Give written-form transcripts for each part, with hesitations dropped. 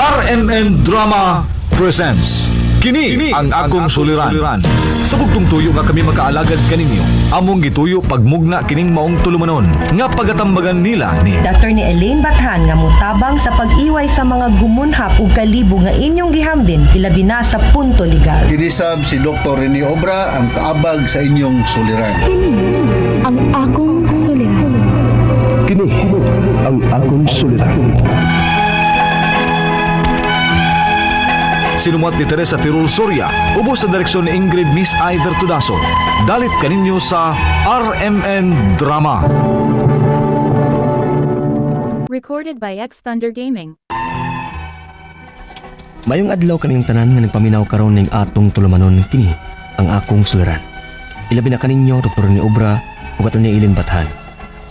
RMN Drama presents Kini ang akong suliran. Sa bugtong tuyo nga kami makaalagad kaninyo, among gituyo pagmugna kining maong tulumanon nga pagatambagan nila ni Attorney Elaine Bathan nga mutabang sa pag-iway sa mga gumunhap ug kalibo nga inyong gihambin ilabi na sa punto legal. Kinisab si Dr. Rene Obra ang kaabag sa inyong suliran. Kini ang akong suliran. Kini ang akong suliran. Sinumat ni Teresa Tirul Soria, ubos sa direksyon ni Ingrid Miss I. Vertudaso. Dalit kaninyo sa RMN Drama. Recorded by X Thunder Gaming. Mayong adlaw kaninyong tanan nga nagpaminaw karon ning atong tulumanon kini ang akong suliran. Ilabi na kaninyo Dr. ni Obra ug ato ni Ilin Bathan.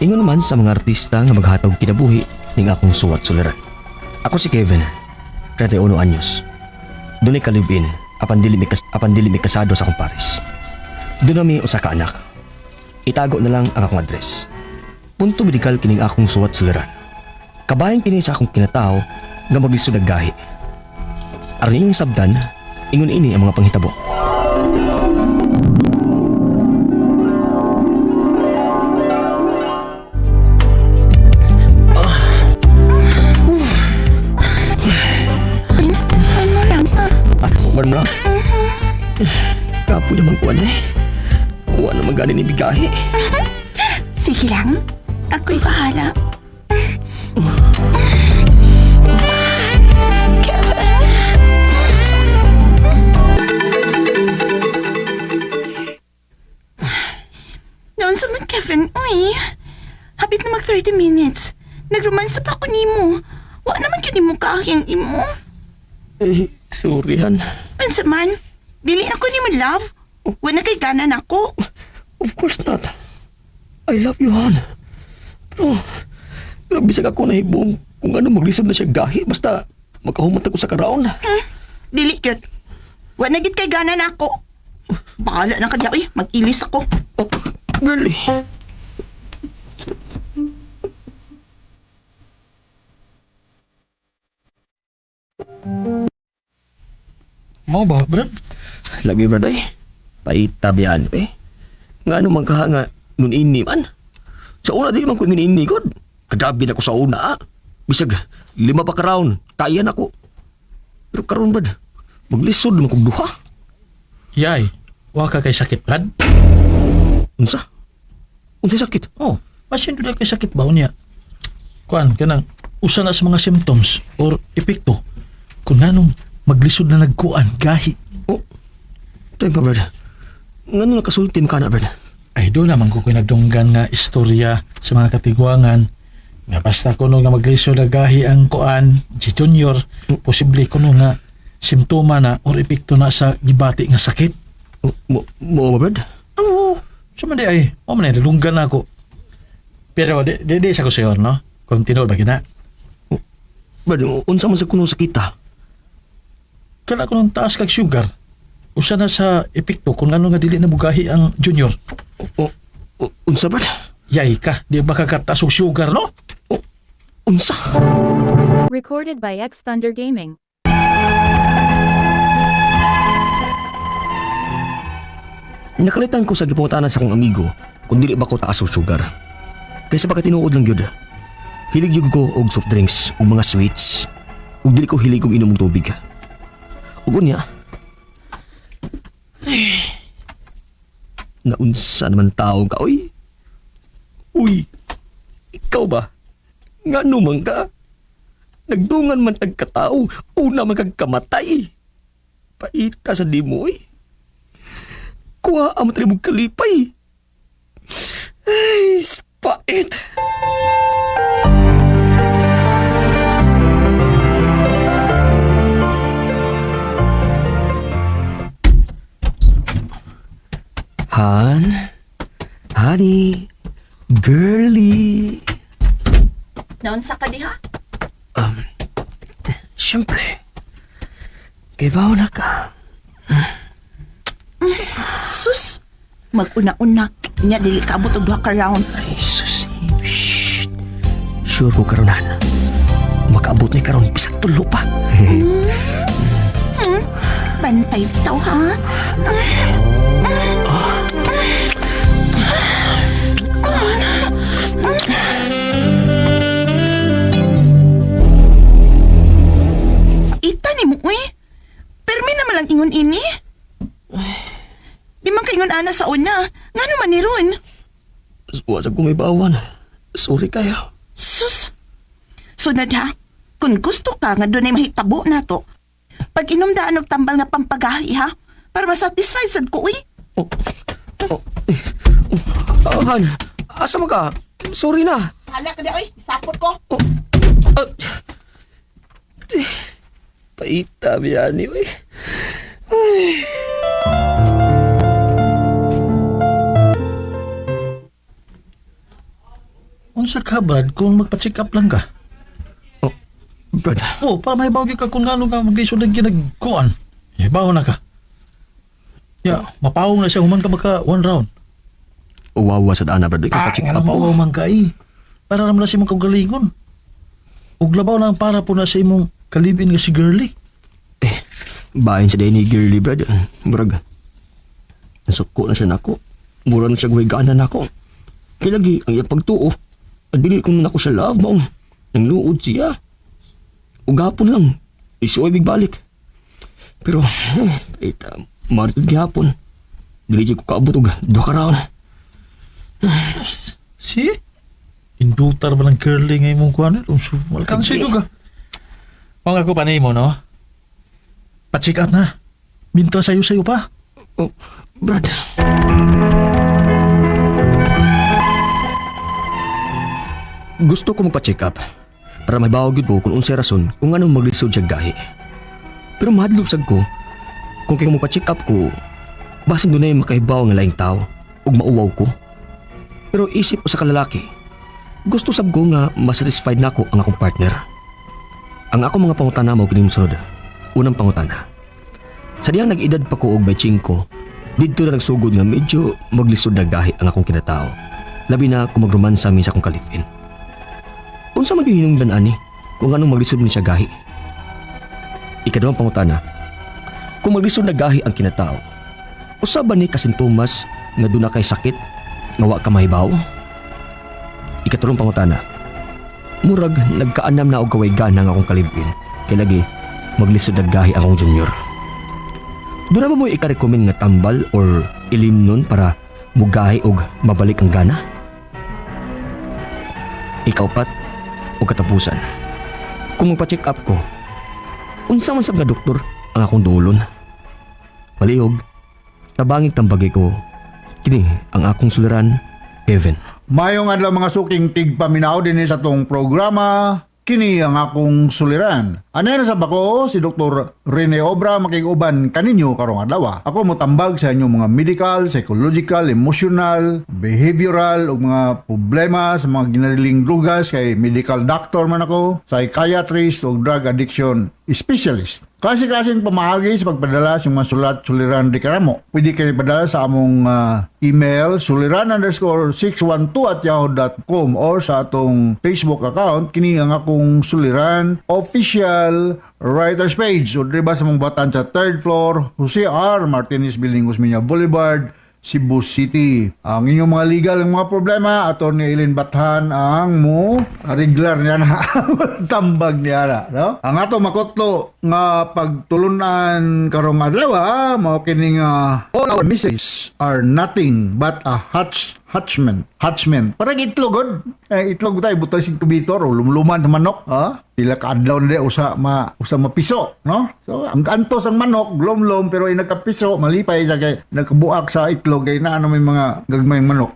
Ingon man sa mga artista nga maghatag kinabuhi ning akong suwat suliran. Ako si Kevin, 31 anyos. Dunay ka live-in apan dili mi kasado sa akong pares. Doon mi usa ka anak. Itago na lang ang akong address. Punto medikal kining akong suwat suliran. Kabahin kini sa akong kinatawo nga maglisod og gahi. Aron inyong sabdan, ingon ini ang mga panghitabo. Ano lang? Ah, man mo lang. Kapoy naman kuwan eh. Kuha naman gani ni bigahi. Sige lang. Ako'y bahala. Kevin! Noon sa man, Kevin, uy. Hapit na mag 30 minutes. Nagromansa pa ako nimo. Wa naman kini mo kaaking imo. Eh, sorry han. Unsa man? Dili na ko nimo love. Wa na kay gana nako. Of course not. I love you, Han. Pero, pero bisag ako nahibong kung ano maglisod na siya gahi, basta makahumat ako sa karaon. Dili gyud. Wa na gid kay gana nako. Bahala na kadya, uy. Mag-ilis ako. Oh, girlie. Mo ba, bro? Lagi brad ay. Paitabian eh. Nga ano man kaha nga nun ini man. Sa una di man ko ngun ini god. Kagabi na ko sa una ah. Bisag lima pa ka round, kaya na ko. Pero karon brad, maglisod man kog duha. Yay, wa ka kay sakit, Brad? Unsa? Unsa sakit? Oh, pasyon doon kay sakit ba niya? Kuan, kanang usa na sa mga symptoms or epekto kung anong maglisod na nagkuan, gahi. Oh. Tayo pa brad. Ngano nakasulti man ka na brad? Ay, doon naman ko ko'y nagdunggan nga istorya sa mga katigwangan. Nga basta kuno nga maglisod na gahi ang kuan, si Junior, posible kuno nga simptoma na or epekto na sa gibati nga sakit. Oh, Mo mo ba brad? Oo, sa man di ay, o man ay, nadunggan na ako. Pero di, di, di sa ko sayor, no? Kung tinuod ba gina? Brad, unsa man sa kuno sakita? Kana ko ng taas kag sugar. Usa na sa epekto kung ano nga dili na bugahi ang junior. O, o, unsa brad? Yay ka, di ba kakataas og sugar, no? O, unsa? Recorded by X Thunder Gaming. Nakalitan ko sa gipangutanan sa akong amigo kung dili ba ko taas og sugar. Kaysa baka tinuod lang gyud. Hilig gyud ko og soft drinks ug mga sweets. Ug dili ko hilig og inom og tubig. Ug unya, ay, naunsa naman tao ka, oy. Uy, ikaw ba? Ngano man ka? Nagdungan man tag katao, una man kag kamatay. Paita sa dimo, oy. Kuha ang matribog kalipay. Ay, pait. Han, honey, girly. Naunsa ka diha? Siyempre, kibaw na ka. Sus! Mag-una-una. Nya dili kaabot og duha ka round. Ay, sus. Shh. Sure ko karonan. makaabot ni karon bisag tulo pa. Bantay bitaw ha. Ita ni mo, uy. Permi naman lang ingon ini. Di man kaingon ana sa una. Ngano man ni ron? Wa sab ko may bawan. Sorry kayo. Sus! Sunod ha, kung gusto ka nga dunay mahitabo na to, pag inom daan og tambal nga pampagahi ha, para masatisfy sad ko uy. Oh. Oh. Eh. Oh. Han, asa man ka? Sorry na. Hala ka di oy, isapot ko. Oh. Ah. Eh, paita biyani oy. Unsa ka, Brad, kung magpa-check up lang ka? Oh, Brad. Oh, para mahibaw gyud ka kung ngano ka maglisod ang ginagkuan. Hibaw na ka. Ya, mapawong na siya human ka maka one round. Uwawa sa daan na, Brad. Ikaw Ah, pa-check nga up. mauwaw man ka eh. Para naman na sa imong kaugalingon. Ug labaw na ang para po na sa imong kalibin nga si girlie. Eh, bahin sa ni girly, Brad. Murag, nasuko na siya nako. Mura na siya guhigaan na nako. Kaya lagi, ang iyang pagtuo. At dili ko nako siya love, maong. Nangluod siya. Ugapon lang. Isuoy balik. Pero, ita, maritod gihapon. Dili jud ko kaabot og duha ka round. Si? Indutar ba lang curly nga imong kuan? Unsa malkansi juga. Mao nga ko pa nimo no. Pa-check up na. Minta sayo-sayo pa. Oh, Brad. Gusto ko magpa-check up para may bawag yun ko kung unsay rason kung anong maglisod siya gahi. Pero mahadlok sad ko kung kay magpa-check up ko, basin dunay makahibaw nga laing tao ug mauwaw ko. Pero isip ko sa kalalaki, gusto sab ko nga masatisfied nako ang akong partner. Ang akong mga pangutana mao kini mosunod. Unang pangutana. Sa diyang nag-edad pa ko og may 5, didto na nagsugod nga medyo maglisod na gahi ang akong kinatao. Labi na kung magromansa mi sa akong kalifin. Unsa man gyud hinungdan ani kung anong maglisod ni siya gahi? Ikaduhang pangutana, kung maglisod na gahi ang kinatao, usa ba ni kasintomas nga duna kay sakit nga wa ka mahibaw? Ikatulong pangutana, murag nagkaanam na og kaway gana nga akong kalibin kay lagi maglisod na gahi akong junior. Doon na ba mo ika-recommend nga tambal or ilim nun para mugahi og mabalik ang gana? Ikaupat o katapusan. Kung magpa-check up ko, unsa man sab nga doktor ang akong duolon? Palihog, tabangig tambagi ko, kini ang akong suliran, Kevin. Mayong adlaw mga suking tigpaminaw dinhi sa tong programa kini ang akong suliran. Anay na sa bako si Dr. Rene Obra makig-uban kaninyo karong adlaw. Ako motambag sa inyong mga medical, psychological, emotional, behavioral ug mga problema sa mga ginariling drugas kay medical doctor man ako, psychiatrist ug drug addiction specialist. Kasi-kasing pamaagi sa pagpadala sa mga sulat suliran di karamo. Pwede kayo ipadala sa among email suliran_612@yahoo.com or sa atong Facebook account kini ang akong Suliran Official Writers Page. O diba sa mong batan sa third floor, Jose R. Martinez Building, Osmeña Boulevard, Cebu City. Ang inyong mga legal ang mga problema, Attorney Eileen Bathan ang mo reglar niya na tambag niya na, no? Ang ato makotlo nga pagtulunan karong adlaw, mao kini nga all our misses are nothing but a hatchment. Hatchment. Parang itlog god. Eh, itlog tayo butay sing kubitor o lumluman sa manok, ha? Pila ka adlaw na usa ma usa mapiso, no? So ang antos ang manok, lomlom pero ay nagkapiso, malipay siya kay nagkabuak sa itlog kay na ano may mga gagmayng manok.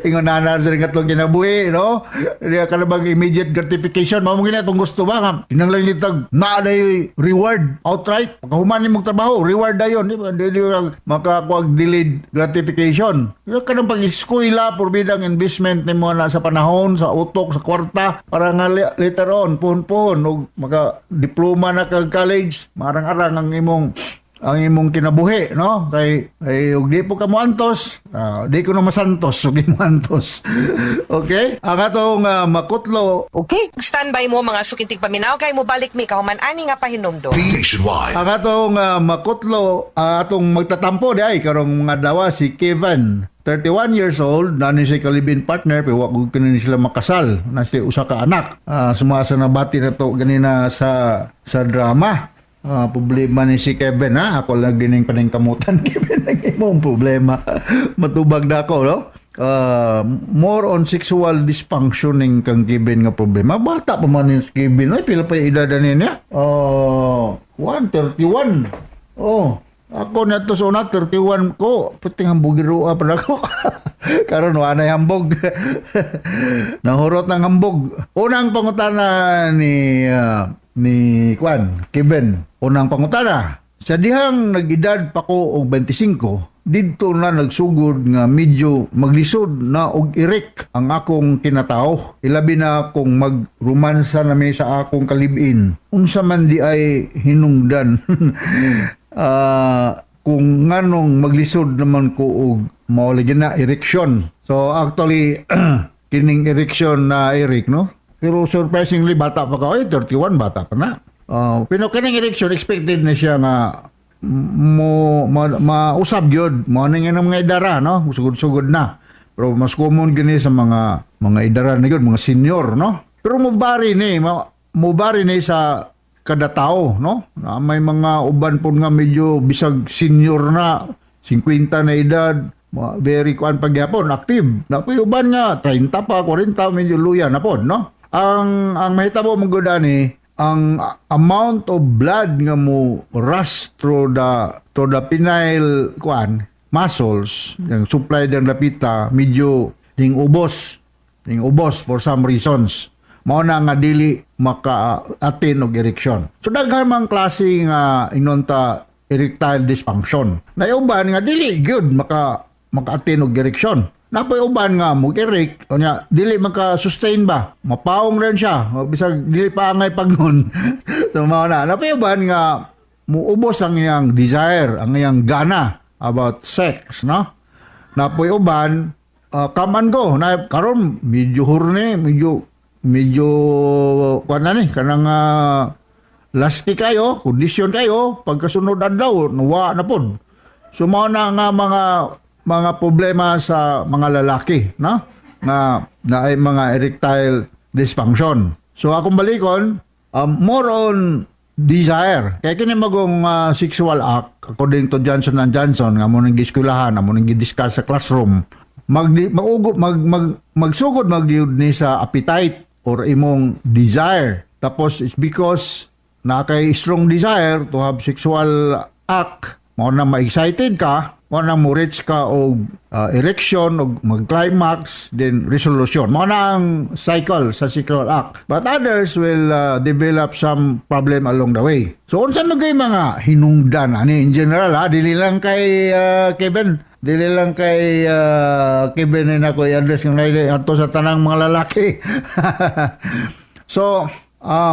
Ingon na na sa katong kinabuhi, no? Di ka na bang immediate gratification, mao mo gina itong gusto ba nga? Kinanglan nitag naa day reward outright. Pagkahuman nimong trabaho, reward dayon, di ba? Dili ka makakuha delayed gratification. Di ka nang pag-eskwela, purbidang investment nimo na sa panahon, sa utok, sa kwarta, para nga later on, puhon-puhon, og maka diploma na kag college, maarang-arang ang imong ang imong kinabuhi, no? Kay ay ug di po ka moantos, di ko na masantos ug di mo antos. Okay? Ang atong makutlo. Okay? Standby mo mga suking tigpaminaw kay mobalik mi kahuman ani nga pahinumdom. Nationwide. Ang atong makutlo, atong magtatampo di ay karong mga dawa si Kevin. 31 years old, naa ni siya ka-live-in partner, pero wa ko kini sila makasal. Na siya usa ka anak. Sumasa na bati na to ganina sa drama. Problema ni si Kevin ha. Ako lang gining paningkamutan. Kevin ang imong problema. Matubag na ako, no? More on sexual dysfunctioning kang Kevin nga problema. Bata pa man yung si Kevin. Ay, pila pa yung edad na niya? 131. Oh, ako na to sa una, 31 ko. Puting hambugiro pa na ako. Karon wa na'y hambog. Nahurot ng hambog. Unang pangutana ni Kwan, Kevin. Unang pangutana. Sa dihang nag-edad pa ko og 25, didto na nagsugod nga medyo maglisod na og erect ang akong kinatao. Ilabi na kung magromansa na mi sa akong ka-live-in. Unsa man di ay hinungdan? Kung nganong maglisod naman ko og mao lagi na erection. So actually kining erection na Eric, no? Pero surprisingly bata pa ka, ay 31, bata pa na. Pero kining erection, expected na siya nga mo mausab gyud mo ning mga idara, no, sugod-sugod na. Pero mas common gini sa mga idara na gyud, mga senior, no? Pero mo-vary ni sa kada tao, no? Na may mga uban po nga medyo bisag senior na, 50 na edad, very kuan pagyapon, active. Na po uban nga 30 pa, 40, medyo luya na pod, no? Ang mahitabo mo gud ani, ang amount of blood nga mo rush through the penile kuan muscles, yung supply ng lapita, medyo ning ubos for some reasons. Mao na nga dili maka-attain og erection. So daghan mang klase nga ingon ta erectile dysfunction. Na uban nga dili gyud maka-attain og erection. Napoy uban nga mo erect unya dili maka-sustain ba. Mapaong rin siya bisag dili pa angay pagnon. So mao na. Napoy uban nga muubos ang iyang desire, ang iyang gana about sex, no? Napoy uban come and go. Na karon medyo horny, medyo medyo kuan na ni kanang lasti kayo, kondisyon kayo, pagkasunod adlaw nuwa na pod. So mao na nga mga problema sa mga lalaki, no? Nga na ay mga erectile dysfunction. So akong balikon, more on desire. Kaya kini magong sexual act, according to Johnson and Johnson nga mo nang gieskulahan, amo nang gidiscuss sa classroom, mag magugo mag, mag magsugod magyud ni sa appetite or imong desire. Tapos it's because na kay strong desire to have sexual act, mao na ma-excited ka, mao na mo reach ka og erection og mag-climax, then resolution. Mao na ang cycle sa sexual act. But others will develop some problem along the way. So unsa man kay mga hinungdan ani in general ha, dili lang kay Kevin, dili lang kay Kevin na ako i-address ng ato sa tanang mga lalaki. So,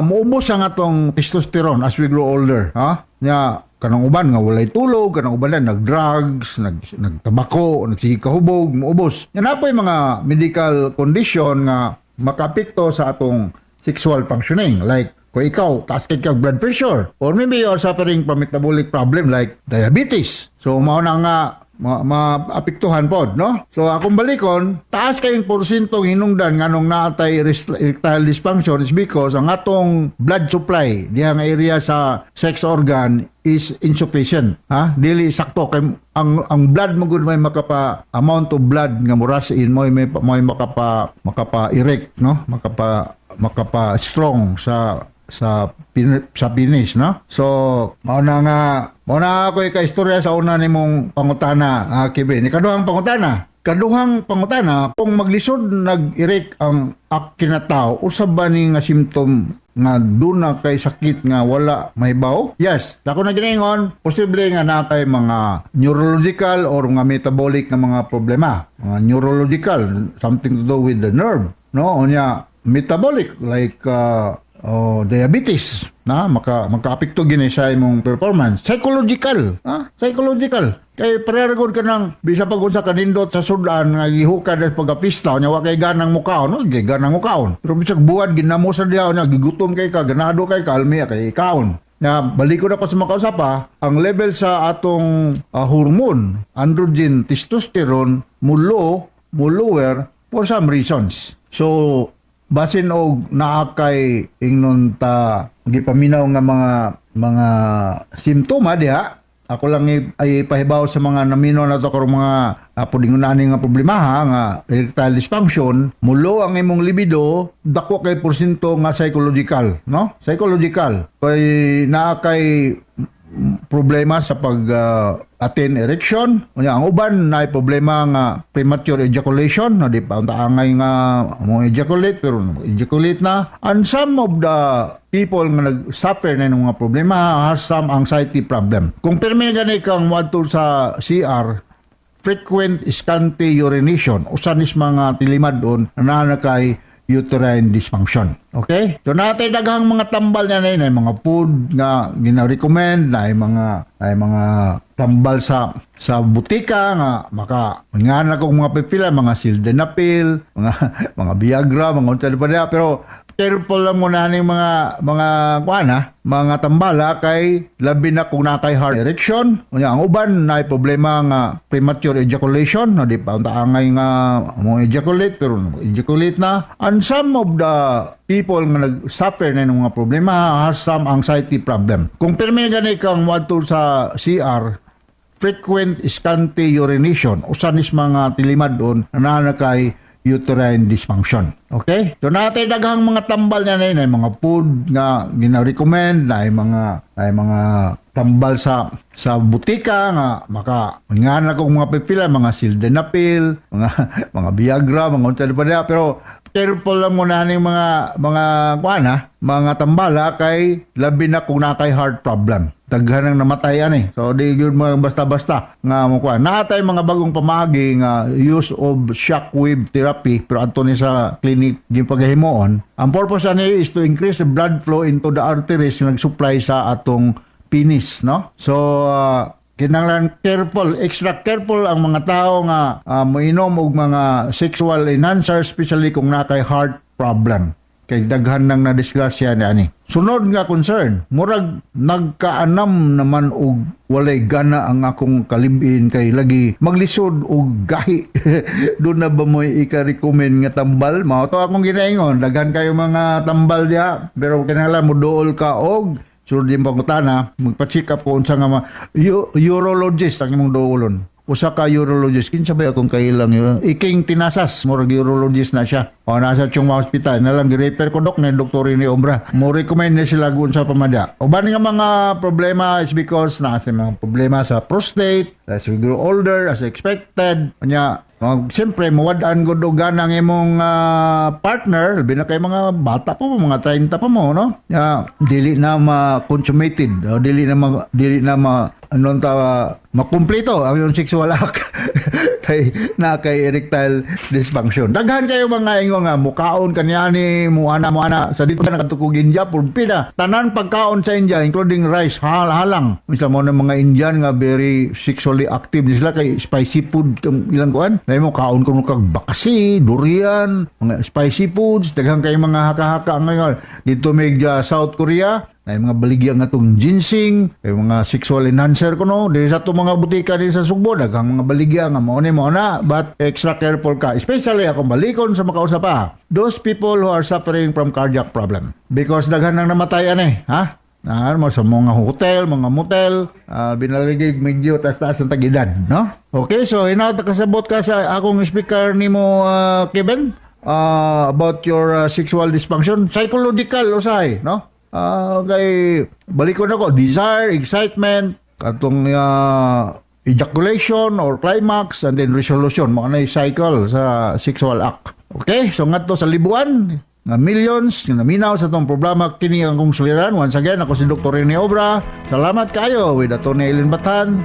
muubos ang atong testosterone as we grow older, ha? Nya kanang uban nga walay tulog, kanang uban na nag-drugs, nagtabako, nagsige kahubog, muubos. Nya napoy mga medical condition nga makapekto sa atong sexual functioning, like kung ikaw, taas kay kag blood pressure or maybe you are suffering from metabolic problem like diabetes. So mao na nga maapektuhan pod, no? So akong balikon, taas kayong porsyentong hinungdan nganong naatay erectile dysfunction is because ang atong blood supply diha nga area sa sex organ is insufficient, ha? Dili sakto kay ang blood mo gud may makapa amount of blood nga mo rush in mo may makapa erect, no? Makapa strong sa penis, no? So mao na ako ka istorya sa una nimong pangutana, Kevin. Ikaduhang pangutana. Kaduhang pangutana, kung maglisod nag-erect ang kinatao, usa ba ni nga symptom nga duna kay sakit nga wala mahibaw? Yes, ako na giningon, posible nga na kay mga neurological or mga metabolic nga mga problema. Mga neurological, something to do with the nerve, no? Unya metabolic like O diabetes na makaapekto gini sa imong performance. Psychological, ha? Psychological. Kay pareha gud ka ng bisa pag unsa kanindot sa sudan nga gihukad sa pagapista, nya wa kay ganang mukaon, no? Kay ganang mukaon. Pero bisag buwad ginamo sa diha, nya gigutom kay ka, ganado kay ka, almi kay kaon. Na balikon ako sa makausap pa, ang level sa atong hormone, androgen, testosterone, mo lower for some reasons. So, basin og naa kay ingnon ta gipaminaw nga mga simptoma diha, ako lang ay pahibaw sa mga naminaw na to karong mga pudingon ani nga problema ha, nga erectile dysfunction, mulo ang imong libido, dako kay porsyento nga psychological, no? Psychological kay naa kay problema sa pag attain erection. Unya ang uban na problema nga premature ejaculation, no, di pa unta angay nga mo ejaculate pero ejaculate na. And some of the people nga nag-suffer na ng mga problema has some anxiety problem. Kung pirmi gani kang moadto sa CR, frequent scanty urination, usa nis mga tilimad-on na naa kay uterine dysfunction. Okay? So natay daghang mga tambal niya na mga food nga gina-recommend na mga tambal sa butika nga maka nga na kong mga pipila, mga sildenafil, mga Viagra, mga unsa pa diha, pero careful lang muna ning mga kuan ha, mga tambala kay labi na kung naa kay hard erection. Unya ang uban na problema nga premature ejaculation, no, di pa unta angay nga mo ejaculate pero ejaculate na. And some of the people nga nag-suffer na ng mga problema has some anxiety problem. Kung pirmi gani kang moadto sa CR, frequent scanty urination, usa nis mga tilimad-on na naa kay uterine dysfunction. Okay? So natay daghang mga tambal niya na mga food nga gina-recommend na mga tambal sa butika nga maka nga na kong mga pipila, mga sildenafil, mga Viagra, mga unsa pa diha, pero careful lang muna ning mga kuan ha, mga tambala kay labi na kung naa kay heart problem. Daghan ang namatay ani. So di gyud mga basta-basta nga mo kuan. Naa tay mga bagong pamaagi nga use of shockwave therapy, pero adto ni sa clinic gipagahimuon. Ang purpose ani is to increase the blood flow into the arteries nga nag-supply sa atong penis, no? So kinahanglan careful, extra careful ang mga tao nga moinom og mga sexual enhancers, especially kung naa kay heart problem. Kay daghan nang nadisgrasya ni ani. Sunod nga concern, murag nagkaanam naman og walay gana ang akong kalibin kay lagi maglisod og gahi. Duna ba mo'y ika-recommend nga tambal? Mao to akong ginaingon, daghan kayo mga tambal diha, pero kinahanglan mo duol ka og sunod yung pangutana, magpa-check up ko unsa nga urologist ang imong duolon. Usa ka urologist, kinsa ba akong kailang yun? Iking Tinasas, murag urologist na siya. O nasa Chong Hua Hospital, na lang gi-refer ko dok ni Dr. Rene Obra. Mo recommend ni sila kung sa pamada. Uban nga mga problema is because na sa mga problema sa prostate, as we grow older as expected. Nya, siyempre, mawad-an gud og ganang imong partner, labi na kay mga bata pa mo, mga 30 pa mo, no? Ya, dili na ma-consummated, o dili na anong ta makumpleto ang iyong sexual act kay na kay erectile dysfunction. Daghan kayo mga ingon nga mukaon kaniani, muana muana sa dito na katukog India pulpida. Tanan pagkaon sa India including rice halang. Misa mo ng mga Indian nga very sexually active ni sila kay spicy food kang ilang kuan. Dahil mo kaon kuno kag bakasi, durian, mga spicy foods, daghan kayo mga haka-haka ngayon. Dito may South Korea, ay mga baligya nga tong ginseng, ay mga sexual enhancer kuno, diri sa atong mga butika din sa Sugbo, daghang mga baligya nga mao ni mao na, but extra careful ka. Especially akong balikon sa makausap pa. Those people who are suffering from cardiac problem. Because daghan nang namatay ani, ha? Na mo sa mga hotel, mga motel, binaligig medyo taas-taas ang tagidad, no? Okay, so hinaut nakasabot ka sa akong speaker nimo, Kevin, about your sexual dysfunction, psychological usahay, no? Kay balikon ako, desire, excitement, katong ejaculation or climax and then resolution, mga na cycle sa sexual act. Okay, so ngadto sa libuan nga millions nga naminaw sa atong programa, kini ang akong suliran. Once again, ako si Dr. Rene Obra. Salamat kayo with Atty. Eileen Batan.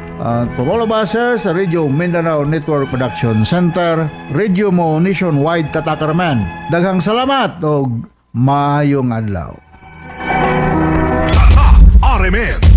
For all of us here sa Radio Mindanao Network Production Center, Radio mo nationwide tatakaraman. Daghang salamat og maayong adlaw. Pare men.